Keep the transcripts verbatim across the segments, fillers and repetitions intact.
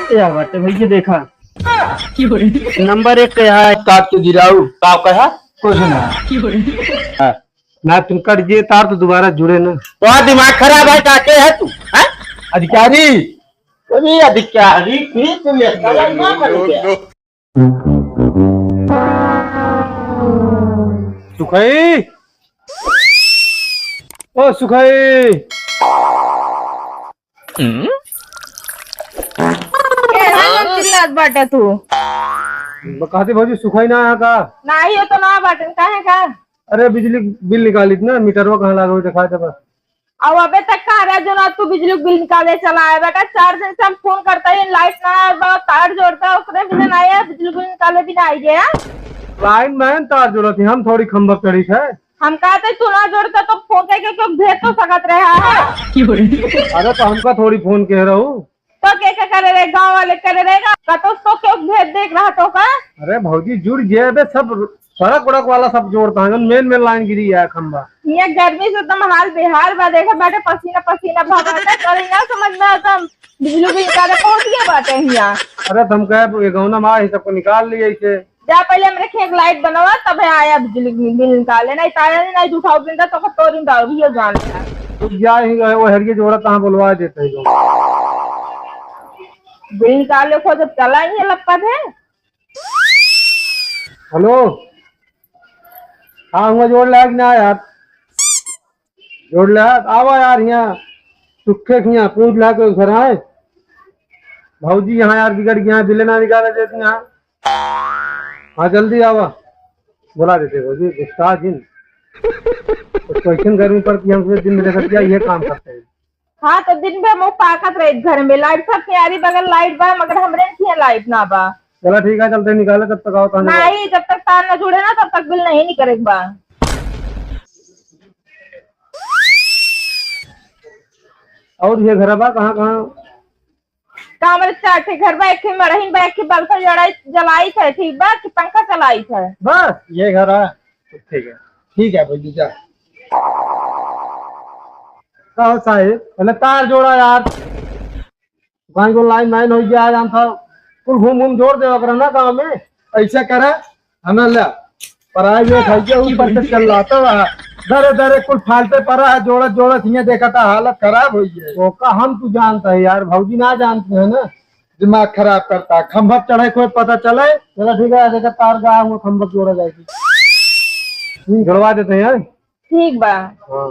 क्या बात है भैया, देखा। नंबर एक का यहाँ है। काट के गिराऊ। का कहा? कुछ ना। हाँ। ना तुम कट गए तार तो दोबारा जुड़े ना। तो दिमाग खराब है, का के है तू? हैं? अधिकारी। अरे अधिकारी, फिर तुम ये साला ना करोगे। सुखई, ओ सुखई। केहर चिल्लात बाटे तू? ब-, कहती भौजी सुखई ना आया का? नाही, ये तो ना बाटे, काहे का? अरे बिजली बिल निकालित ना, मीटरवा कहाँ लागे हो, दिखाई दे बस। अब अबे तक कहाँ रहे जो ना तू बिजली बिल निकाले चला आए बेटा? चार दिन से हम फोन करता ही, लाइट ना आए, बा तार जोड़ता, ओकरे बिना ना आए, बिजली बिल निकाले भी ना आई गया। लाइन मैन तार जोड़त ही, हम थोड़ी खंभा चढ़ी थे। हम कहते तू ना जोड़ता तो फोन करके क्यों भेज तो सकत रहा है। अरे तो हमका थोड़ी फोन कह रहू। तो के के करे रहे, गाँव वाले करे रहेगा, कतो तो क्यों भेज देख रहा तो का? अरे भौजी जुड़ गए बे, सब सड़क उड़क वाला सब जोड़ता है, मेन मेन लाइन गिरी है खंभा। ये गर्मी से एकदम हाल बेहाल बा, देखा बाटे पसीना पसीना भा बाटे, करे ना समझ में आता, बिजली बिल निकाले पहुँच गया बाटे हियाँ। अरे तो हम कहे ये गौना माँ ही सबको निकाल लिए इसे। जा पहले हमरे खेत लाइट बनवा, तबे आया बिजली बिल निकाले, नहीं ताया नहीं, नहीं उठाओ बिंदा तो तोरी दारू भी जान लेना। तो जा ही गए, वो हरिये जोड़ा कहाँ बुलवा देते हैं लोग। बिल निकाले को जब चला ही है लपा थे। हेलो, हाँ हुआ जोड़ लाग ना यार। जोड़ ला, आवा यार हियाँ, सुखे हियाँ, पूछ ला के घर आए। भौजी यहाँ यार बिगड़ गया है, बिल ना निकाले देती यहाँ। हाँ, जल्दी आवा, बुला देते भौजी, गुस्सा जिन। तो कैसन गर्मी पड़ती है, हम दिन में देखा क्या ये काम करते हैं। हाँ, तो दिन भर मुँह पाकत रहे घर में, लाइट सब तैयारी बगल लाइट बा, मगर हमरे यहाँ लाइट ना बा। चला ठीक है, चलते निकाले, तब तक आओ, तहन नहीं, जब तक तार ना जुड़े ना, तब तक बिल नहीं निकले बा। और ये घर बा कहाँ, कहाँ? का हमरे चार ठे घर बा, एक ठे मड़हिन बा, एक ठे बल्ब जलाई, जलाई थे, ठीक बा, कि पंखा चलाई थे। बस ये घर है, ठीक है, ठीक है भौजी जा। का हो साहेब, पहले तार जोड़ा यार। गाँव को लाइन माइन हो गया है, हम सब कुल घूम घूम जोड़ देवा करा ना गाँव में। ऐसा करा, हमें ले, प्राइवेट है के ऊपर से चल रहा था, दरे दरे कुल फालते पड़ा है, जोड़त जोड़त हियाँ देखा था, हालत खराब हुई है। ओका हम तू जानता है यार, भौजी ना जानते हैं ना। दिमाग खराब करता, खंभा चढ़े कोई पता चले। चलो ठीक है, देखा तार गया, हम खंभा जोड़ा जाएगी। हम्म, जोड़वा देते हैं यार। ठीक बा। हाँ,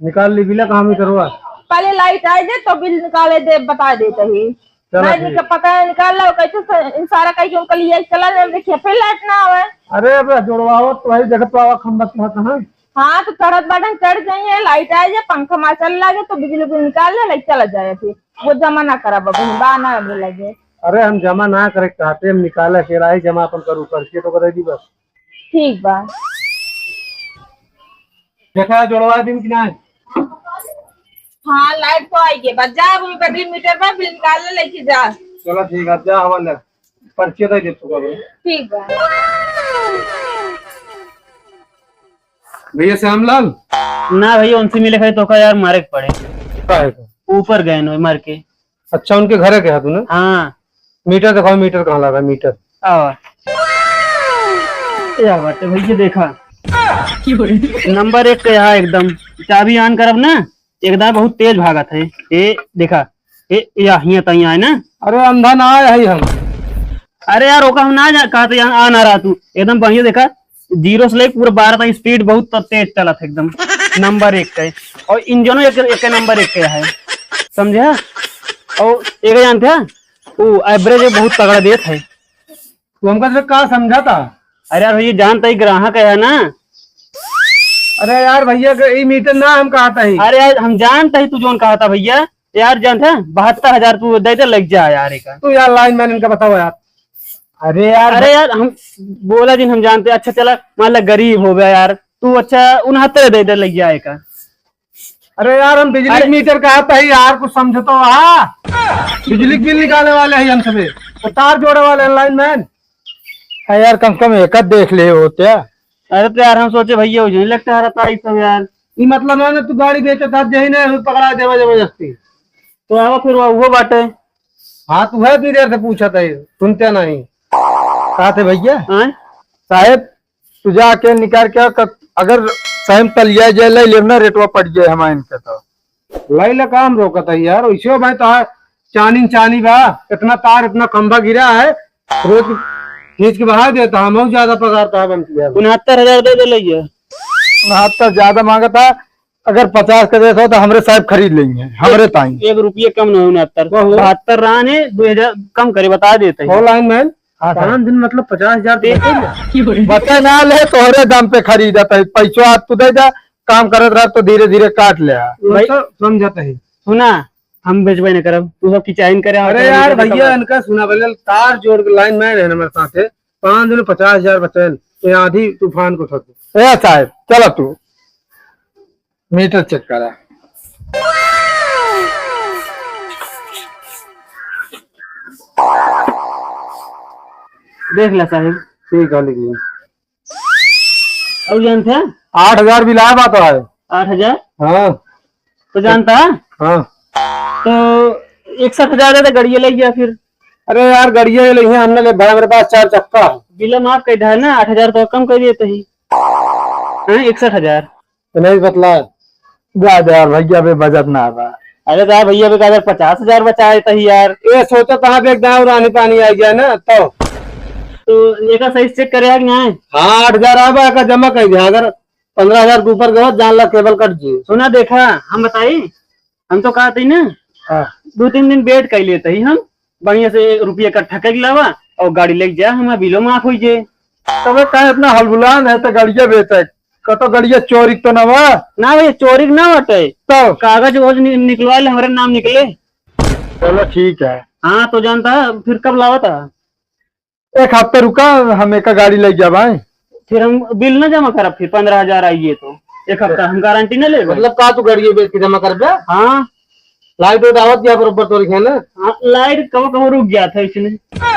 निकाल ली बिल, कहाँ में करवा? पहले लाइट आए दे तो बिल निकाले दे, बता देते ही। चलो ना जी, ठीक। का पता है, निकाल लो, कैसे स-, इन सारा कहीं उनका लिए चला जाए, देखिए फिर लाइट ना आवे। अरे अब जोड़वाओ तो भाई, देखत तो आवा खंभा कहाँ, कहाँ? हाँ, तो चढ़त बाटन चढ़ जाइए, लाइट आए जे, पंखा मा चल लागे तो बिजली बिल निकाल ले, लाइट चला जाए फिर। वो जमा ना करा बाबू, बा ना अभी लगे। अरे हम जमा ना करे कहते, हम निकाले फिर आई जमा अपन करू करके तो करे दी बस। ठीक बा। देखा जोड़वा दिन कि ना? हाँ, लाइट तो आई गई बा। जा, वो बदली मीटर पर बिल निकाल ले, लेके जा। चलो ठीक है, जा हमारे पर्चे दे दे तू। ठीक बा। भैया श्यामलाल। ना भैया, उनसे मिले खाई तो का यार मारे के पड़े। काहे को? ऊपर गए नो मार के। अच्छा, उनके घरे के है तू ना? हाँ। मीटर दिखाओ, मीटर कहाँ लगा मीटर? आवा। या बात है भैया, देखा। नंबर एक के यहाँ एकदम। चाबी on करब ना, एकदम बहुत तेज भागत है। ए, देखा। ए, या, हियाँ तइयाँ है ना? अरे अंधा ना आए है हम। अरे यार, ओका हम ना जा-, कहते यहाँ आ ना रहा तू। एकदम बढ़िया देखा। ज़ीरो से लेके पूरा बारह तक स्पीड बहुत त-, तेज चलत है एकदम, नंबर एक का है। और इंजनो एक, एक नंबर एक का है, समझे? और एक जानते हैं, वो एवरेज बहुत तगड़ा देत है। तू हमका से का समझाता? अरे यार भैया, जानता ही ग्राहक है ना। अरे यार भैया, के ई मीटर ना हम कहता ही। अरे यार, हम जानता ही तू जोन कहता भैया। यार जानता है, बहत्तर हजार तू दे दे, लग जा यार एक। तू यार लाइन मैन इनका बताओ यार। अरे यार, अरे यार, हम बोला जिन हम जानते, अच्छा चला, मान ला गरीब हो गया यार, तू अच्छा उनहत्तर दे दे, लग जाए का। अरे यार, हम बिजली अरे मीटर का आता है यार, कुछ समझ तो आ। बिजली बिल निकालने वाले हैं हम सभी, तो तार जोड़े वाले हैं लाइन मैन। अरे यार, कम से कम एक आध देख ले होते। अरे तो यार, हम सोचे भैया हो जाए, लगता है तारीख सब यार। ये मतलब है ना, तू गाड़ी बेचे था, यही नहीं पकड़ा देवा जबरदस्ती। तो आवा फिर वो, वो बाटे। हाँ, तू है भी देर से पूछत है, सुनते नहीं। कहा थे भैया? हाँ? साहेब, तू जाके निकाल के क-, अगर सही में तलिया जे ले लेब ना, रेटवा पड़ जाए हमारे इनके तो। लाई ला काम रोकत है यार, वैसे भाई तो चानी चानी बा, इतना तार, इतना खंभा गिरा है, रोज खींच के बहा देता, हम ज्यादा पगार तो हम किया। उनहत्तर हजार दे दे लइया। उनहत्तर ज्यादा मांगता, अगर पचास का देता तो हमरे साहब खरीद लेंगे, हमरे ताई। एक रुपये कम न हो उनहत्तर। बहत्तर रान है, दो हजार कम करे, बता देते हैं। हो लाइन मैन, हाँ, सर। पाँच दिन मतलब पचास हजार तो बचे ना। बचे ना ले, तोहरे दाम पे खरीदत है, पैसो आज तू दे जा, काम करत रह तो धीरे धीरे काट ले। वो भाई, तो समझत है। सुना, हम बेचबे न करब, तू सब किचाइन करे, अरे यार भैया, इनका सुना, बोले तार जोड़ के लाइन मैन है हमारे साथ है, पाँच दिन में पचास हजार बचन, ये आंधी तूफान को ठोक दे। ए साहब, चला तू मीटर चेक करा। देख ला साहब। ठीक है, लिख लिया। और जानते हैं? आठ हजार बिल आया बात है। आठ हजार? हाँ। तो जानता है? हाँ। तो इकसठ हजार है तो गाड़िया ले गया फिर। अरे यार, गाड़िया ले लिया हमने, ले भाई, मेरे पास चार चक्का है। बिल माफ कर दे ना, आठ हजार तो कम कर दिए तही। हाँ, इकसठ हजार। तो नहीं बतला। जा, जा यार, भैया बे बजट ना बा। अरे जा भैया बे, अगर पचास हजार बचाए तही यार। ये सोचा था, अब एक दाव रानी पानी आ गया ना, तो। तो एका सही से चेक करे कि नहीं? हाँ, आठ हजार आवा, एका जमा कर दिया। अगर पन्द्रह हजार के ऊपर गवा, जान ला केबल कट जी। सुना, देखा, हम बताई, हम तो कहते ही ना, हाँ। दो तीन दिन वेट कर लेते ही हम, बढ़िया से रुपया इकट्ठा कर लावा और गाड़ी लेके जा, हमारा बिलो माफ हो जाए। तबे काहे इतना हलबुलान है, तो गाड़िया बेचे, कतो गाड़िया चोरी तो ना बा? ना भैया, चोरी ना बटे। तो? कागज वोज नि-, निकलवा ले, हमारे नाम निकले। चलो ठीक है। हाँ, तो जानता है, फिर कब लावा था? एक हफ्ता रुका, हम एक गाड़ी ले जाब आए। फिर हम बिल ना जमा करब, फिर पन्द्रह हजार आइए तो एक हफ्ता हम गारंटी ना लेब। मतलब का तू गाड़ी बेच के जमा करबे? हाँ। लाइट वाइट आवत गया बरोबर तोर खेने? हाँ, लाइट कबो कबो रुक गया था इसने।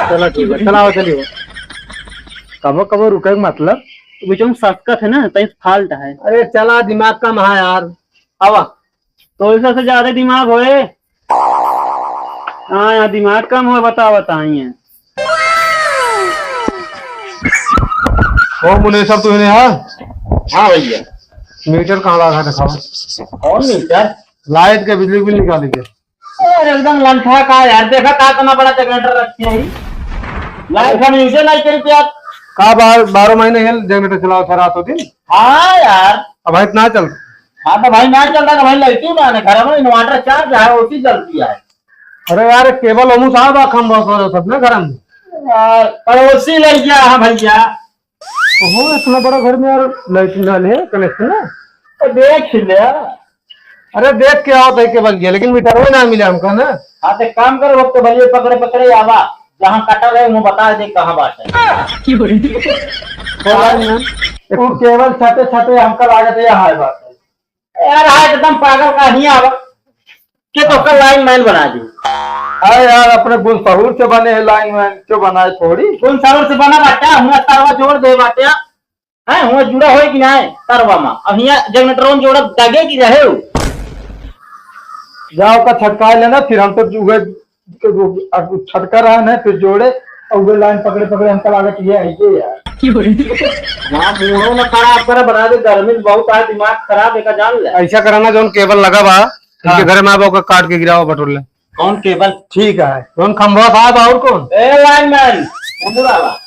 चलो ठीक है, चलाओ चलिए। कबो कबो रुके के मतलब? बीच में सटकत है ना, तई फाल्ट है। अरे चला, दिमाग कम है यार। आवा। तो ऐसा से ज्यादा दिमाग होए। हाँ, यहाँ दिमाग कम हो, बता, बताइए। ओ मुनेसर, तू इन्हें है? हाँ भैया। मीटर कहाँ लगा, दिखाओ। कौन मीटर? लाइट के बिजली बिल निकाल के। अरे एकदम लंठा का यार, देखा का इतना बड़ा जनरेटर रखे है। लाइट हम इसे नहीं करी प्यार। का बार-, बारह महीने ये जनरेटर चलाओ था रातों दिन? हाँ यार। अब भाई इतना चल। हाँ तो भाई ना चलता तो भाई लाइट ही ना आने, घर में इन्वर्टर चार्ज है, उसी चलती है। अरे यार, केबल ओमू साहब आ खंभा पर सब ना घर में। यार, पड़ोसी लइ गया है भैया। ओहो, इतना बड़ा घर में यार लाइट ना ले कनेक्शन है? तो देख ले। अरे देख के आओ तो केबल गया, लेकिन मीटर ना मिले हमका ना। हाँ, तो एक काम करो, वक्त भले पकड़े पकड़े आवा, जहाँ कटा रहे वो बता दे कहाँ बात है। तो भाई ना, एक केबल छाते छाते हमका लागत है, यहाँ है बात है। यार, हाँ, एकदम पागल का हियाँ आवा। के तो कल लाइन मैन बना दी। अरे यार, अपने गुण सहूर से बने हैं लाइन मैन, क्यों बनाए थोड़ी? गुण सहूर से बना बाटा, हुआ तारवा जोड़ दे बाटा। हैं, हुआ जुड़ा होए कि नाहीं तारवा मा? अब हियाँ जनरेटर जोड़ा दगे कि रहे हो? जाओ का छटकाए लेना, फिर हम तो जुगे अब छटका रहा ना, फिर जोड़े, और वो लाइन पकड़े पकड़े हमका लागत ये है, ये यार। ना, मूड़ो ना खराब करे, बना दे, गर्मी बहुत है, दिमाग खराब है का, जान ले। ऐसा करा ना, जौन केबल लगा बा, इनके हाँ। घर में आवा, ओका काट के गिरावा, बटोर ले। कौन केबल? ठीक है, जौन खंभवा था, तो और कौन? ए लाइनमैन, उधर आवा।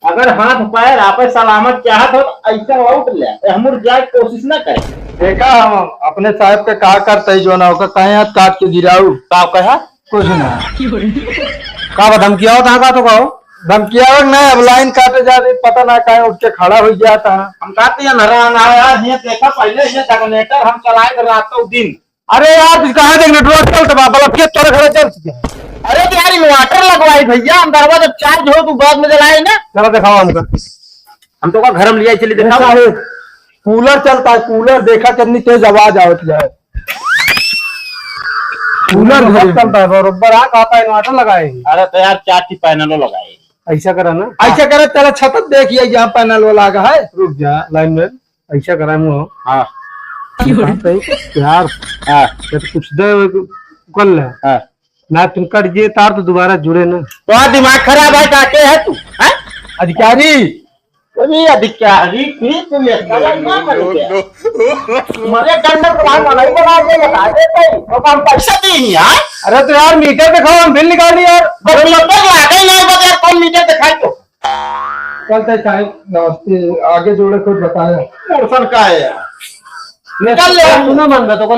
अगर हाथ पैर आपे सलामत चाहत हो, तो ऐसा आउट ले, ए, हमर जाए के कोशिश ना करे। देखा, हम अपने साहब के का करते ही, जो ना होकर कहे हाथ काट के गिराऊ। का कहा? कुछ ना। का बा, धमकियावत है का तो कहो? धमकियावत ना, अब लाइन काटे जा रही, पता ना काहे उठ के खड़ा हो गया था। हम कहते हैं, नरा ना यार, ये देखा पहले ये जनरेटर हम चलाए थे रातों दिन। अरे यार, तू कहाँ देख नेटवर्क चलत बा, बल्ब के तोरे घरे चल चुके हैं। अरे तो यार, इन्वर्टर लगवाई भैया, अंदरवा जब चार्ज हो, तू बाद में जलाए ना। चला दिखाओ हमका। हम तो का घर में लिया, चलिए ये दिखाओ। साहब, कूलर चलता है, कूलर देखा कितनी तेज आवाज आवत है। कूलर बहुत चलता है, बरोबर आ, कहता है इन्वर्टर लगाए हैं। अरे तो यार, चार ठी पैनलो लगाए। ऐसा करा ना, ऐसा करा, तेरा छत देखिए, यहाँ पैनल वाला लगा है। रुक जा, लाइन में। ऐसा करा मुँह। हाँ। यार। हाँ। ये तो कुछ दे, कर ले। हाँ। ना, तुम कट गए तार तो दोबारा जुड़े ना। तो दिमाग खराब है, का के है तू? हैं? अधिकारी। अरे अधिकारी, फिर तुम ये क्या बन गया? तुम्हारे डंडा को भाई बनाई बना दे, बता दे भाई। तो हम पैसा दे ही यार। अरे तो यार मीटर दिखाओ, हम बिल निकाल ली यार। बस मीटर लागे ही नहीं, बस यार कौन मीटर दिखाई तो? चलते साहब, नमस्ते। आगे जोड़े कुछ बताए। मोरसन का है यार? निकल ले। सुना मन में तो कल